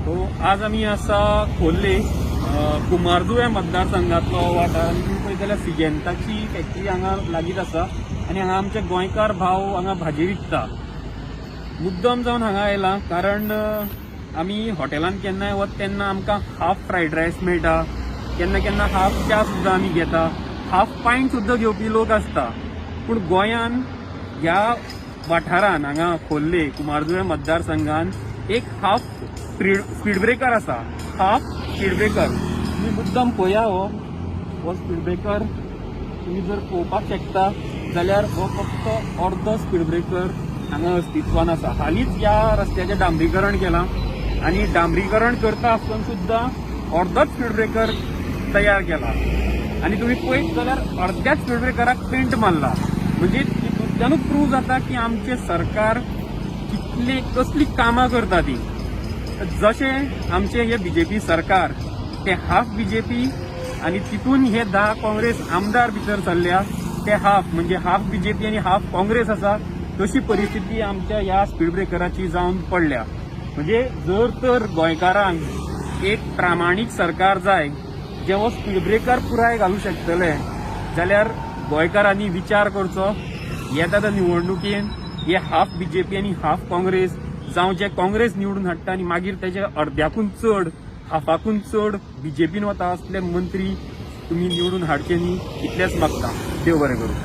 So आज आमी आसा खोर्ले, कुमारजुंवें मतदारसंघातलो वाठार आनी तुमी पळयत जाल्यार सिजेंताची फॅक्टरी हांगा लागींच आसा आनी हांगा आमचे गोंयकार भाव हांगा भाजी विकता. मुद्दम जावन हांगा आयला कारण आमी हॉटेलान केन्नाय वता तेन्ना आमकां हाफ फ्रायड रायस मेळटा, केन्ना केन्ना हाफ च्या सुद्दां आमी घेता, हाफ पायंट सुद्दां घेवपी लोक आसता. पूण गोंयान ह्या वाठारान हांगा खोर्ले कुमारजुंवें मतदारसंघान एक हाफ स्पीड ब्रेकर आसा. हाफ स्पीड ब्रेकर तुमी मुद्दम पळया. हो हो स्पीड ब्रेकर तुमी जर पळोवपाक शकता जाल्यार हो फक्त अर्दो स्पीड ब्रेकर हांगा अस्तित्वान आसा. हालींच ह्या रस्त्याचें डांबरीकरण केलां आनी डांबरीकरण करता आसतना सुद्दां अर्दोच स्पीड ब्रेकर तयार केला आनी तुमी पळयत जाल्यार अर्द्याच स्पीड ब्रेकराक पेंट मारला. म्हणजे तितूंतल्यानूच प्रूव जाता की आमचें सरकार कितली कसली कामां करता ती. जशें आमचें हें बीजेपी सरकार ते हाफ बीजेपी आनी तितून हे 10 काँग्रेस आमदार भितर सरल्या ते हाफ म्हणजे हाफ बीजेपी आनी हाफ काँग्रेस आसा, तशी परिस्थिती आमच्या ह्या स्पीड ब्रेकराची जावन पडल्या. म्हणजे जर तर गोंयकारांक एक प्रामाणीक सरकार जाय जें हो स्पीड ब्रेकर पुराय घालूं शकतले जाल्यार गोंयकारांनी विचार करचो. येता त्या निवडणुकेन हे हाफ बीजेपी आनी हाफ काँग्रेस जावं जे काँग्रेस निवडून हाडटा आनी मागीर तेजे अर्द्याकून चड हाफाकून चड बीजेपीन वता असले मंत्री तुमी निवडून हाडचे न्ही, इतलेंच मागता. देव बरें करूं.